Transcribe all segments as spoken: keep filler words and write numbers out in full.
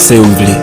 Se ou vle.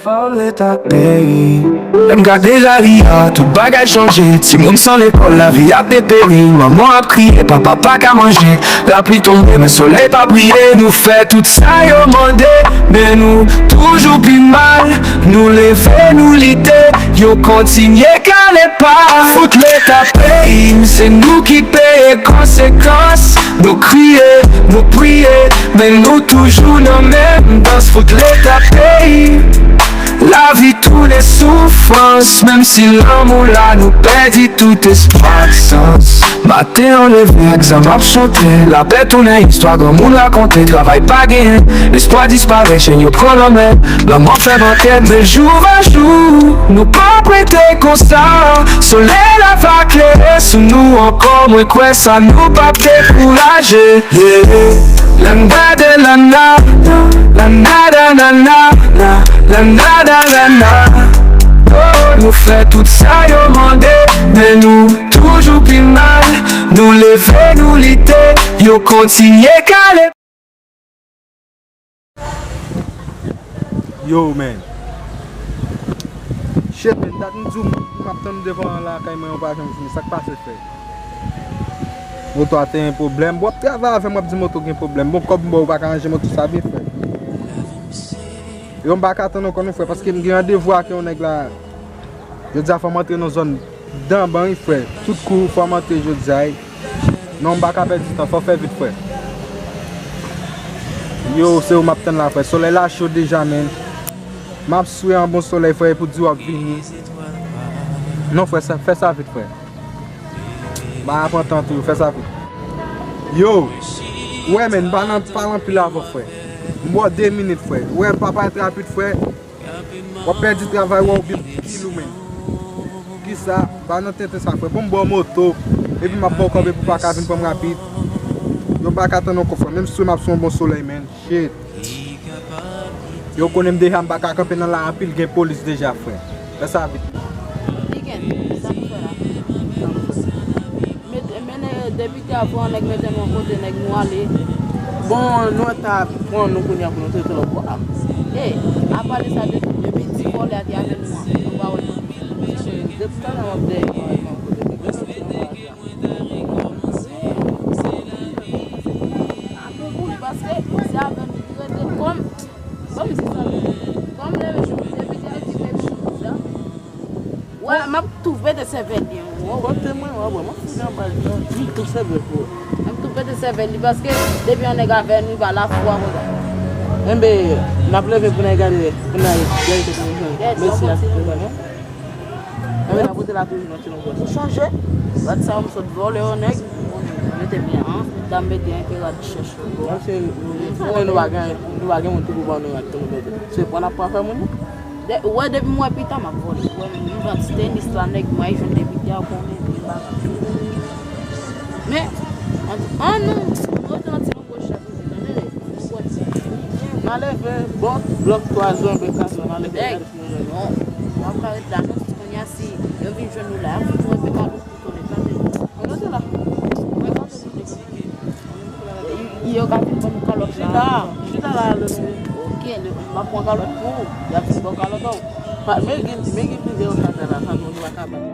Fò Leta peyi. Lè m gade lari a, tout bagay chanje. Timoun san lekòl, lavi ap deperi. Manman ap kriye, papa pa ka manje. Lapli tonbe, men solèy pa briye. Nou fè tout sa yo mande, men nou toujou pi mal. Nou leve, nou lite, yo kontinye kale pa. Fout Leta peyi m, se nou ki peye konsekans. Nou kriye, nou priye, men nou toujou nan menm dans. Fout Leta peyi m. Lavi tounen soufrans, menm si lanmou la nou pèdi tout espwa, sans. Maten an leve ak zam ap chante, lapè tounen istwa granmoun rakonte, travay pa genyen, lespwa disparèt, chenn yo pran lanmè, lanmò fè bankèt, men jou va jou, nou p ap rete konsa, solèy la va klere sou nou ankò, mwen kwè sa nou p ap dekouraje. Yeah. Lè m gade lana, lana, lana, lana, lana, lana, lana. Oh, nou fè tout sa yo mande, men nou toujou pi mal. Nou leve, nou lite, yo kontinye kale. Yo, man. Shit, man, dat m di w, m ap tann devan lakay mwen, yo pa janm vini. Sa k pase, frè? Moto a te gen pwoblèm. Bon, w ap travay avè m, w ap di moto gen pwoblèm. Bon, kòb m ba w, ou pa ka ranje moto sa byen, frè? Yo, m pa ka tann ankò non, frè, paske m gen randevou ak yon nèg la. Jodi a fò m antre nan zòn Danban, wi, frè. Tout kou fò m antre jodi a, wi. Non, m pa ka pèdi tan, fò w fè vit, frè. Yo, se ou m ap tann la, frè. Solèy la cho deja, man. M ap swete yon bon solèy, frè, pou di w ap vini. Non, frè, sa, fè sa vit, frè. M pa pran tan tou, fè sa vit. Yo, ou wè, man, m pa nan pale anpil avè w, frè. M ba w de minit, frè. Ou wè, m pa pale rapid, frè. W ap pèdi travay ou, ou byen pil ou menm. Kisa? Pa nan tenten sa, frè. Bon, m ba w moto, epi m ap ba w kòb epi w pa ka vin pran m rapid. Yo, m pa ka tann ankò, frè. Menm si m ap sou yon bon solèy, man. Shit. Yo konnen m deja, m pa ka kanpe nan la anpil, gen polis deja, frè. Fè sa vit. Li gen, sa pou fè la. Mete, mennen depite a, pran nèg, mete nou yon kote, nèg, nou ale. Bon, nou ta pran nou kounye a pou nou trete lòt bò a. E, apa de sa, de, depi ti vòlè a te avè nou an, nou pa wè nou. Depi talè m ap dèyè, m pa wè nou kote nèg yo soti nan bagay la. Apre pou li, paske se avè nou ki rete kòm, kòm si sa, kòm lè jou, depi te di, depi jou, Wè, m ap tou pete sèvèl li, wi. Kote mwen, wè, wè, m ap fouye anba l, jan, m tou sèvèl pou ou. M ap tou pete sèvèl li, paske depi yon nèg avè nou, li pa lafwa konsa. Enben, n ap leve pou n al gade, pou n al gade tèt nou, jan, mesi a. Enben, n ap pote la toujou nan ti lonbwè. Ou chanje? Gad sa, m sot vòlè yon nèg, mete m an, dam mete enpe rad chèch. Bon, se, nou, nou, nou pa gen, nou pa gen moun ki pou ban nou rad pou nou mete. Se pran n ap pran fè moun yo. De, ou wè, depi m wè pita, m ap vòlè. Ou wè, menm jan ti tenis la, nèg mwen jwenn depite a, ou konnen, li pa ka. Men, an, an nou, nou rete nan ti lonbwè chak jou, tande, nou pran ti. M a leve, bon, blòk twa zò, enben kat zò, m a leve, gade si nou jwenn. Non, w ap ka ret la, non, kounye a, si yo vin jwenn nou la, y ap fout nou enpe kalòt. Konnen tande. Mwen rete la. Mwen ka tande. Yo ka vin ban nou kalòt la. Chita, chita la, lè nou. Ok, lè, m ap pran kalòt pou ou. Y ap vin ban w kalòt ou. Pa, men gen, men gen plizyè yo ka fè la, sa nou, nou pa ka bat.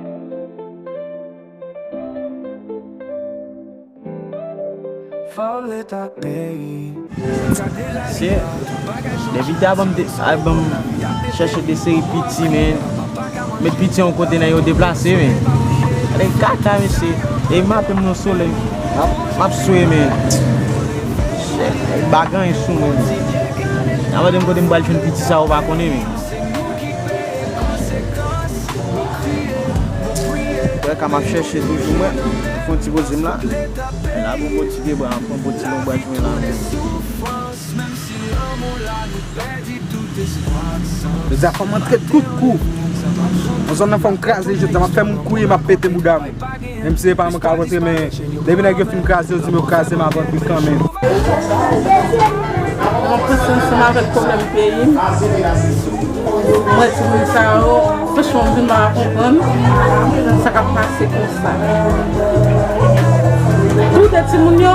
Fò Leta peyi. Se, depite a ban m de, a ban m chèche de seri piti, men, met piti yon kote nan yo deplase, men. Gade kaka, mesye. E m ape m nan solèy. M ap, m ap swe, men. Shit, pa gen anyen sou mwen, men. Nan mande m kote m pral jwenn piti sa, ou pa konnen, men. Wè ka m ap chèche toujou mwen. Fè yon ti poze m la. La pou poti pye bwa, pran poti lonbwè jwenn la. Jodi a fò m antre tout kou. Nan zòn nan fò m kraze, jodi a m ap fè moun kriye, m ap pete bouda moun. Menm si se pa mwen k ap antre, men depi nèg yo fin kraze, yo di m yo kraze m, m ap antre kanmenm. Mwen panse ansanm avèk pwoblèm peyi m. M wè timoun sa yo, franchman, m vin pa konprann sa k ap pase konsa. Pou de timoun yo,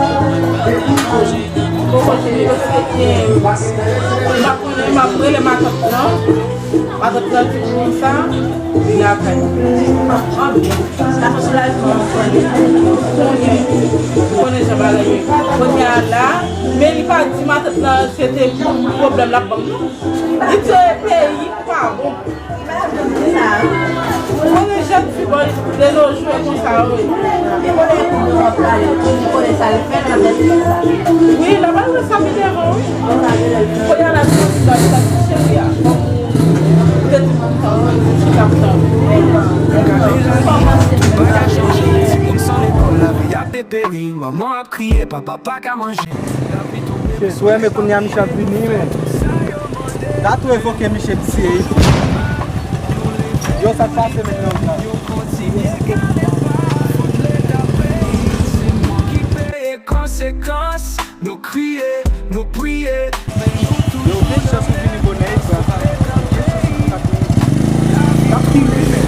Poko jene, paske gen, m pa konnen, m ap rele matant lan. Matant lan di m konsa, li lakay. Anbyen, sa fè soulajman pou li. Konnen, konnen jan bagay ye. Kounye a la, men li pa di matant lan se te pwoblèm l ap ban m, non. Li di peyi pa bon. Mwen gen jèn fi bò de nos jours konsa wi. Wi, la pral wè sa pi devan wi. Kounye a la di konsa, li ta di cheri a. Ou te di konsa, ou te di chita konsa. Bagay chanje, timoun san lekòl, lavi a deperi, manman ap kriye, papa pa ka manje. Mesye, si w renmen kounye a misye ap vini, men. Sa tou evoke misye misye. Yo, sa k pase menm nan la? Konsekans, nou kriye, nou priye, men nou toujou. Yo, gen chans ou vini bonè, sa. Sa pi wi, men.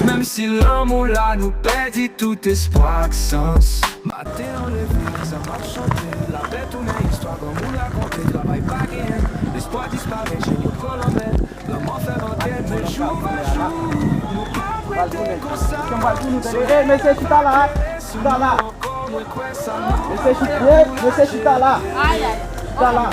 Menm si lanmou la, nou pèdi tout espwa ak sans. Maten an leve, zam ap chante, lapè tounen istwa, granmoun rakonte, travay pa genyen, lespwa disparèt, jèn yo pran lanmè, lanmò fè vante, men jou pa jou, nou pa ap rete konsa. Mesye, chita la, chita la. Mesye, chita, mesye, chita la. Chita la.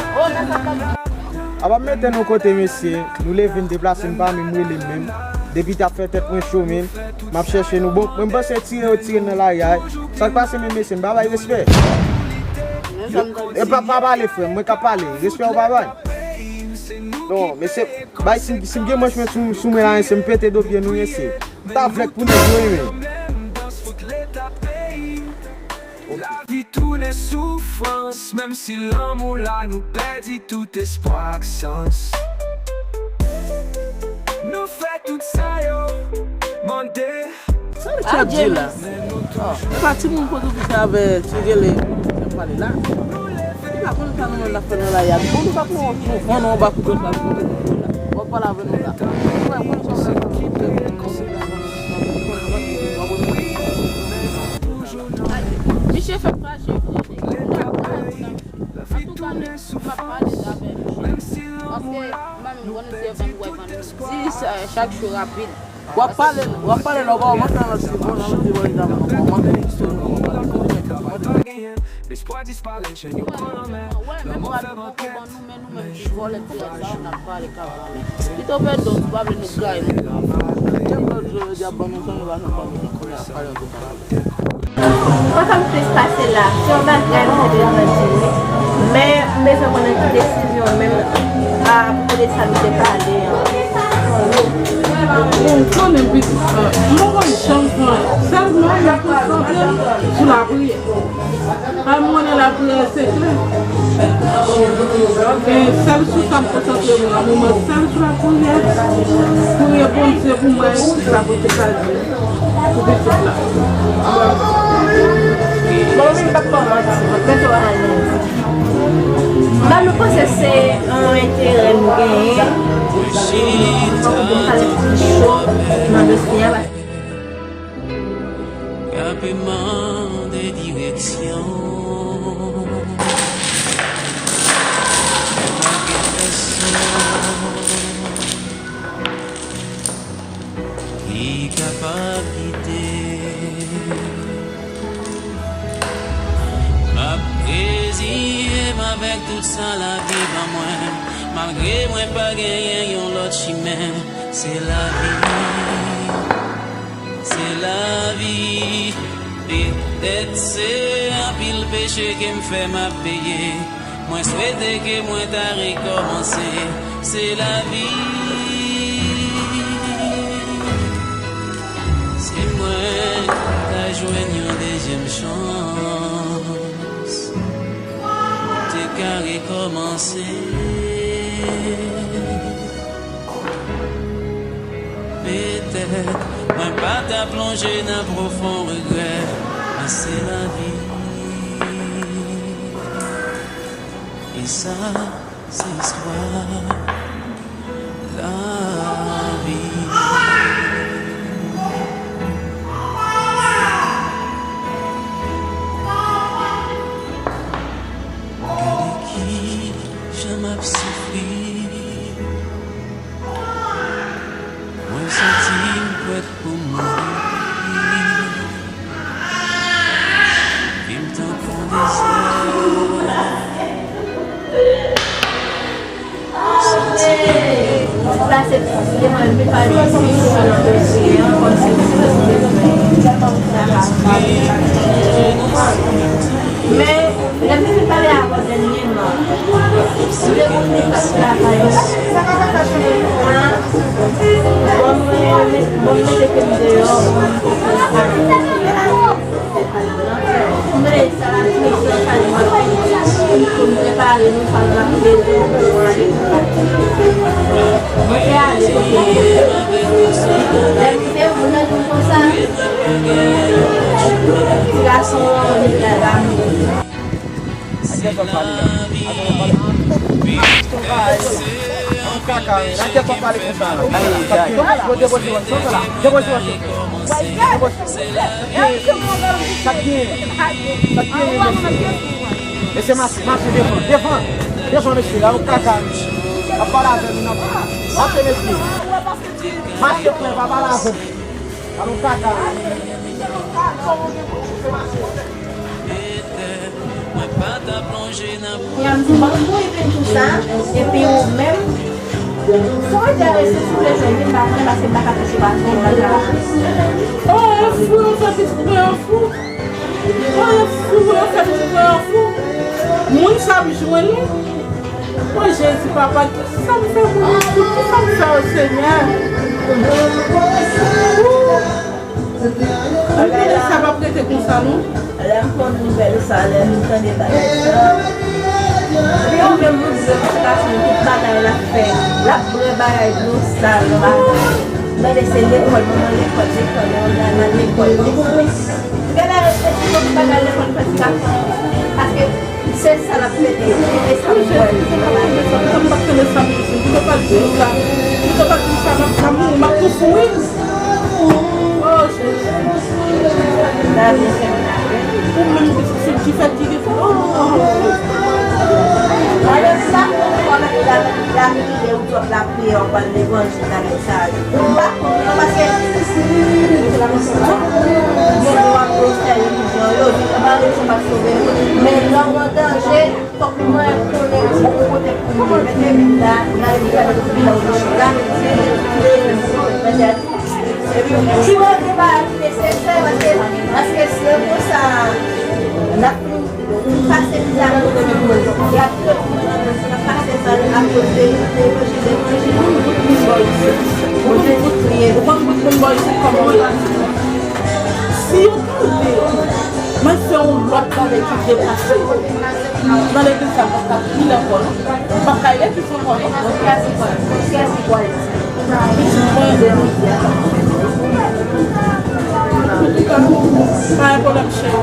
Apa m mete nou kote, mesye. Nou leve, n deplase, m pa menm rele m menm. Depi t ap fè tèt mwen cho, menm. M ap chèche nou. Bon, mwen m panse tire yo tire nan lari a. Sa k pase menm mesye, m pa bay respè. E pa, pa pale frè m, mwen k ap pale. Respè ou pa bay. Non, mesye, bay si, si m gen manch mwen sou, sou mwen la, mesye, m pete do pye nou, mesye. M ta vlèk pou nèg yo, wi, men. Lavi tounen soufrans, menm si lanmou la nou pèdi tout espwa ak sans. Nou fè tout sa yo mande. Sa li t ap di la? E pa timoun Pòtoprens avè ti gele k ap pale la. Li pa konn sa nou menm n ap fè nan lari a. Li konn nou pa pran yon van nan anba kout la, li konn nou la. W ap pale avè nou la. Misye fè m rache. Antouka, m ap pale avè misye. Paske manmi, konnen se vandredi, chak jou rapid. W ap pale, w ap pale lè w pa w manke nan lòt nivo, nan lòt nivo li ta bon, w manke. Lespwa disparèt, jèn yo pran lanmè. Lanmò fè manke. Nou menm ki vòlè ti lè sa yo n ap pale k ap vòlè. Pito pèdi w, si w pa vle nou gaye nou. Kèm lòt jou yo di ap ban nou san yo pa janm ban nou san kounye a pale anpil pale. Konsa m plis pase la, se yon bagay m te bezwen di wi. Men m bezwen konnen ki desizyon menm a pwopo de sa nou te pale an. Bon, konnen pitit sa, m poko janm fè anyen. Sèlman m ap konsantre m sou lapriyè. Kay mwen nan lapriyè se klè. E sèl sou sa m konsantre mwen nan moman, sèl sou lapriyè. Priye Bondye pou mwen, sa pou te ka di pou pitit la. Bon, men m p ap fè w manti, mwen trè alèz. Ba nou panse se yon enterè nou genyen. Fòk nou pale pi cho nan dosye a. K ap mande direksyon. Mwen pa gen pèsonn ki kapab gide. M ap reziye m avèk tout sa lavi ban mwen, malgre mwen pa genyen yon lòt chimen. Se lavi, se lavi. Petèt se anpil peche ke m fè m ap peye. Mwen swete ke mwen ta rekòmanse. Se lavi. Si mwen ta jwenn yon dezyèm chans, mwen te ka rekòmanse. Petèt mwen pa ta plonje nan pwofon regrè, men se lavi. E sa, se istwa lavi. Gade kijan m ap soufri. Mwen santi m prèt pou m mouri. Vi m tankou dezè. Santi m pase plis de mwen vin pale isi nan dosye an, kòmsi m te bezwen. Men, lè m te fin pale avè w dènyèman, m te konn li pa travay. Bon, mwen, bon, mwen mete ke m deyò, mwen, m te fè sa. M vle sa la, tout sa, sa li mwen pou m prepare nou, sa nou ap bezwen pou nou ale. Mwen te ale kote lè m te vle nou konsa. Ti gason an, li la, la. Adyè sa w pale la. Adyè sa w pale. Adyè sa w pale. Adyè sa w pale konsa la. Sa k gen? Yo depoze wòch sa la. Depoze wòch sa. Depoze. Sa k gen? Sa k gen? Sa k gen, mesye? Mesye, mache, mache devan, devan. Devan, mesye, la, yon kaka. Ap pale avè m, non. Mache, mesye. Mache, frè, pa pale avè m. Alon kaka. Mwen pa ta plonje nan. Kounya m di, bon, pou li vin tou sa, epi ou menm, fò w te rete sou lezo li, m pa konnen, paske m pa ka touche patwon, m pa ka. Oh, fou, yo fè pitit mwen an fou. Oh, fou, yo fè pitit mwen an fou. Moun sa ap jwenn ou. O Jezi, papa, kisa m fè moun isi? Kisa m fè, o Senyè? Ou konnen sa p ap rete konsa, non? Lè m konn nouvèl sa, lè m tande bagay sa. Epi ou menm, moun di, se pa sou tout bagay l ap fè. L ap bwè bagay dlo sal, bagay. Tande se lekòl, manman lekòl, lekòl, lè w al lekòl, lekòl. Gade, epi tout bagay lekòl, pati gason. Paske Se sa l ap mete, mete sa pou mwen. Sa m pa t tande sa, mesye. Pito pa di m sa. Pito pa di m sa, m ap, m ap mouri, m ap soufri. Oh, Jezi. Ou menm ki, ki fè ki gen. Oh. Lapriyè, ou twòp lapriyè, w ap pale levanjil avèk sa yo. M pa konn non, paske tout moun yo ap fè relijon yo, se pa rezon pa sove yo. Men lè w an danje, fòk mwen konnen yon kote pou mwen mete men la, nan legliz la, nan legliz la, si mwen te pa nesesè, paske, paske si e konsa, n ap fin pase mizè ak kote nou, y ap fè tout nan nou, n ap pase mal akoz de levanjil, levanjil. Ou konn bout moun bò isit kòman w ye? Si yo tande mwen fè yon lòt bagay ki deplase nan legliz la, m p ap ka vin ankò non. M p ap ka legliz ankò non. Pitit mwen, pa gen pwoblèm, cheri.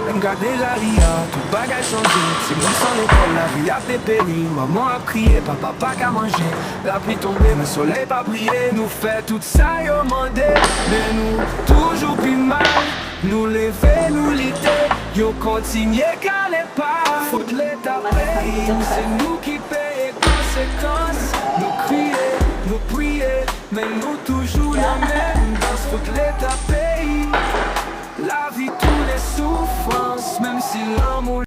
Lè m gade lari a, tout bagay chanje. Timoun san lekòl, lavi ap deperi. Manman ap kriye, papa pa ka manje. Lapli tonbe, men solèy pa briye. Nou fè tout sa yo mande, men nou toujou pi mal. Nou leve, nou lite, yo kontinye kale pa. Fout Leta peyi m, se nou ki peye konsekans. Nou kriye, nou priye, men nou toujou nan menm dans. Fout Leta peyi m, lavi tou le soufrans, menm si lanmou.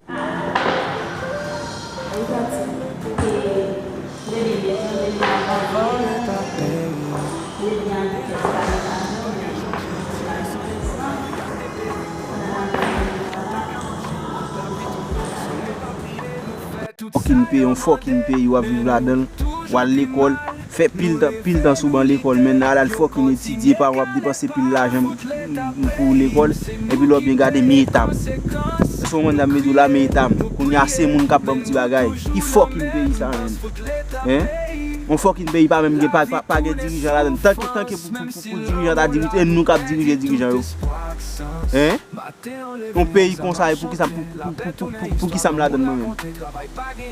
Fòkin peyi, yon fòkin peyi w ap viv ladan l, w al lekòl, fè pil tan, pil tan sou ban lekòl, men al, al fòkin etidye, paran w ap depanse pil lajan pou lekòl, epi lè w byen gade, men eta m. Èske w konprann sa m vle di w la, men eta m? Kounye a, se moun k ap ban m ti bagay. Ki fòkin peyi sa, menm? Hein? Yon fòkin peyi pa menm gen, pa, pa, pa gen dirijan ladan l. Tanke, tanke pou, pou, pou, pou dirijan ta dirije, e nou k ap dirije dirijan yo. Hein? Yon peyi konsa, e poukisa, pou, pou, pou, pou, pou, poukisa m ladan l mwen menm?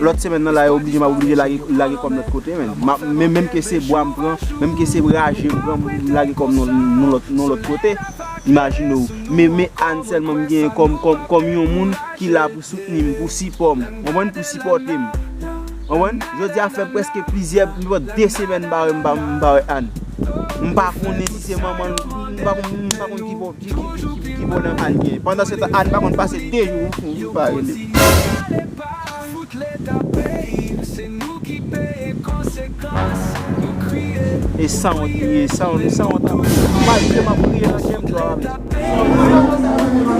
Lòt semèn nan la, yo oblije, m ap oblije lage, lage kò m lòt kote, menm. M ap, men, menm ke se bwa m pran, menm ke se raje m pran, m lage kò m nan, nan lòt, nan lòt kote. Imajine w. Men, men Ann sèlman m genyen kòm, kòm, kòm yon moun ki la pou soutni m, pou sipò m, konprann, pou sipòte m. Konprann? Jodi a fè prèske plizyè, m pran de semèn m pa wè, m pa, m pa wè Ann. M pa konnen si se manman l, m pa konn, m pa konn ki bò, ki, ki, ki, ki, ki pwoblèm Ann genyen. Pandan se tan, Ann pa konn pase de jou pou m pa rele. E sanwont li ye, sanwont, sanwont. Malgre m ap kriye nan kè m, glwa a Bondye.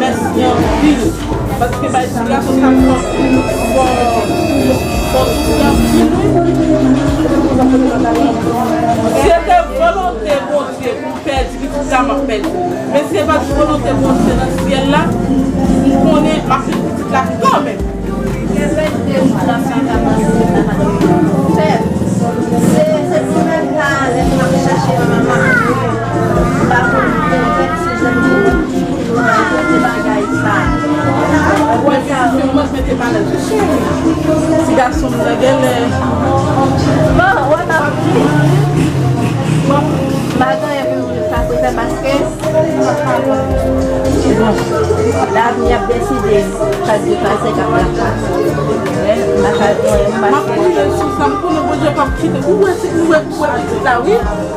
Mèsi anpil. Paske bay ti gason sa fò, fò, fò soufri anpil, wi. Se te volonte Bondye pou m pèdi pitit la, m ap pèdi. Men se pa t volonte Bondye nan syèl la, m konnen m ap jwenn pitit la kanmenm. Gen vennde jou la sa ka pase, sa pa t fèt. Se, se pou mèt la, lè m ap chache manman m, m pa konn konvèt se jan de moun ki pou nou rakonte bagay sa. Ou wè, se mwen k mete malèz wi, cheri. Ti gason m nan genlè. Bon, wè, m ap di. Bon, m pa gen anyen pou m di sa, se paske Bon, lavni ap deside sa k dwe pase, k ap pase. Wi, m pa ka di anyen, m pa... M ap koule sou sa, m konnen Bondye p ap kite. Ou wè, se, ou wè, ou wè pitit la, wi.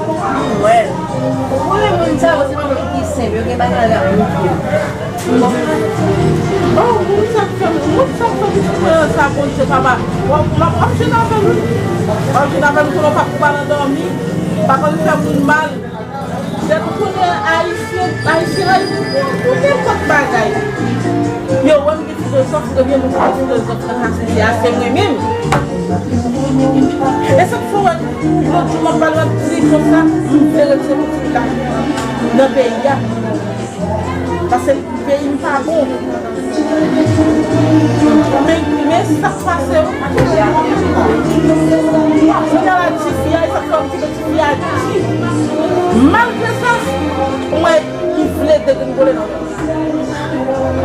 Ou wè. Ou konnen moun sa yo, se pa moun ki senp, yo gen bagay y ap moute. Bon. Oh, moun sa k fè, moun sa k fè pitit mwen an sa, Bondye, papa. W ap, w ap, w ap jwenn avè l, wi. W ap jwenn avè l, konnen w p ap, ou pa nan dòmi, pa konn fè moun mal. Depi konnen Ayisyen, Ayisyen, Ayisyen, pou nenpòt bagay. Yo wè m gen filozòf, ebyen moun ki gen filozòf nan kase a, se mwen menm. E sa k fè w wè, lòt jou m ap pale, m ap di konsa, m vle retire pitit la nan peyi a. Paske peyi m pa bon. Men, men sa k pase, wi. Mwen ka la tifi a, e sa k fè m kite tifi a di. Malgre sa, mwen ki vle degringole nan...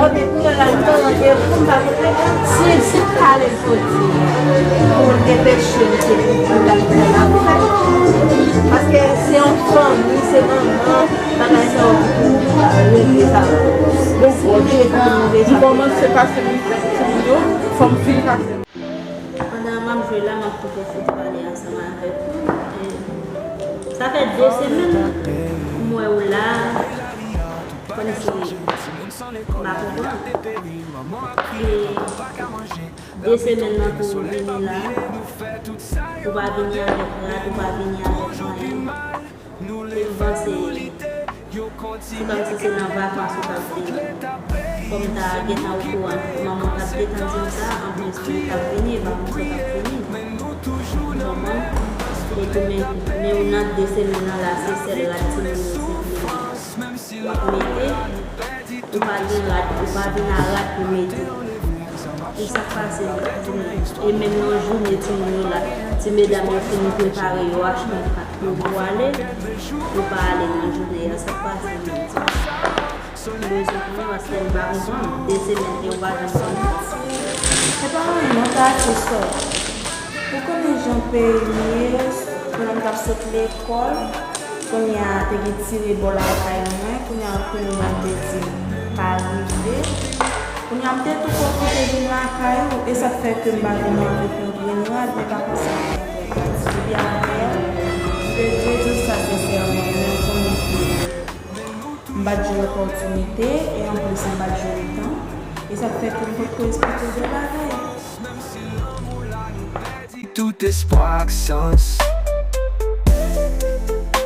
Ok, kounye a la, m tande pou m pa kote. Si, si m pale jodi, pou m te peche, m te pou m ta fè la. Paske se yon fanmi, se manman, bagay sa yo ki pou regle sa. Bon, M kòmanse pase misye pou timoun yo, fò m fin pase. Pandan m ap jwe la, m ap tou pwofite pale ansanm avèk ou. E, sa fè de semèn m wè ou la, kòmsi m pa konprann. E de semèn nan tou ou vini la, ou pa vini avèk rad, ou pa vini avèk anyen. E m panse, se kòmsi se nan vakans ou t ap vini. Kòm m ta gentan okouran, manman w t ap gentan di m sa, anplis mwen t ap vini, e pa konsa w t ap vini. Ou konprann? E tou men, men ou nan de semèn nan la, se sèl rad timoun yo se vle w ap mete. Ou pa gen rad, ou pa vin a rad pou mete. E sa k pase, di m, e menm nan jounen timoun yo la, ti medam yo fin prepare, yo achte yon kat pou yo ale, yo pa ale nan jounen an, sa k pase menm, di m. M bezwen konnen paske m pa konprann, de semèn ke yo pa janm konnen. Se pa anyen non, sa se sòt. Ou konnen jan peyi m ye, pandan m t ap sot lekòl, kounye a te gen ti rebò lakay mwen, kounye a kounye a te di m pa rive. Kounye a m te tou pwofite vin lakay ou, e sa k fè ke m pa vin avèk yon grenn rad, men pa konsa m te fè. Depi apre, m te dwe di w sa sensèman, men ou konnen ke m pa t jwenn opòtinite, e anplis m pa t jwenn tan, e sa k fè ke m potko esplike w de bagay. Tout espwa ak sans.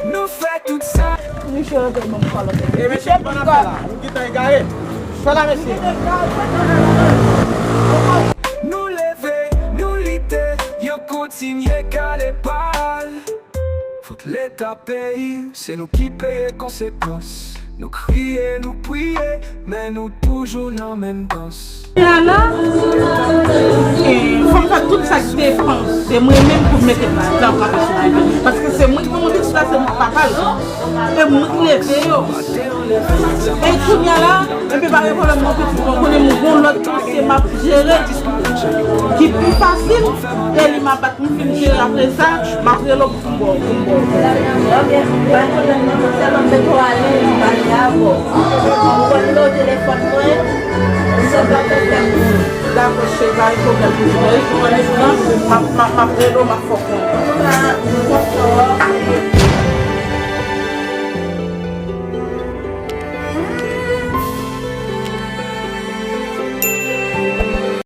Nou fè tout sa. Misye rete menm kòlòt. E mesye, ki pral fè la? Nou gentan egare. Fè la, mesye. Nou leve, nou lite, yo kontinye kale bal. Fout leta peyi, se nou ki peye konsekans. Nou kriye, nou priye, men nou toujou nan menm dans. Kounye a la, e, fò m fè tout sa k depann de mwen menm pou m mete plan kanpe sou Biden. Paske se mwen ki pran mobit la, se papa l. E mwen ki leve yo. E kounye a la, epi pa gen pwoblèm, mwen pitit mwen konnen mwen gon lòt dosye m ap jere ki pi fasil. E li m ap bat pou m fin jere apre sa, m ap rele w pou m ba w, pou m ba w. Ok, pa gen pwoblèm non, sèlman m te ko ale, m pale avè w. Ou konn nimewo telefòn mwen, m sèlman fè fè m konnen. Dakò, cheri, pa gen pwoblèm pou jere. Jwenn li, m ap, m ap, m ap rele w, m ap fè w konnen. Antouka, m kontan.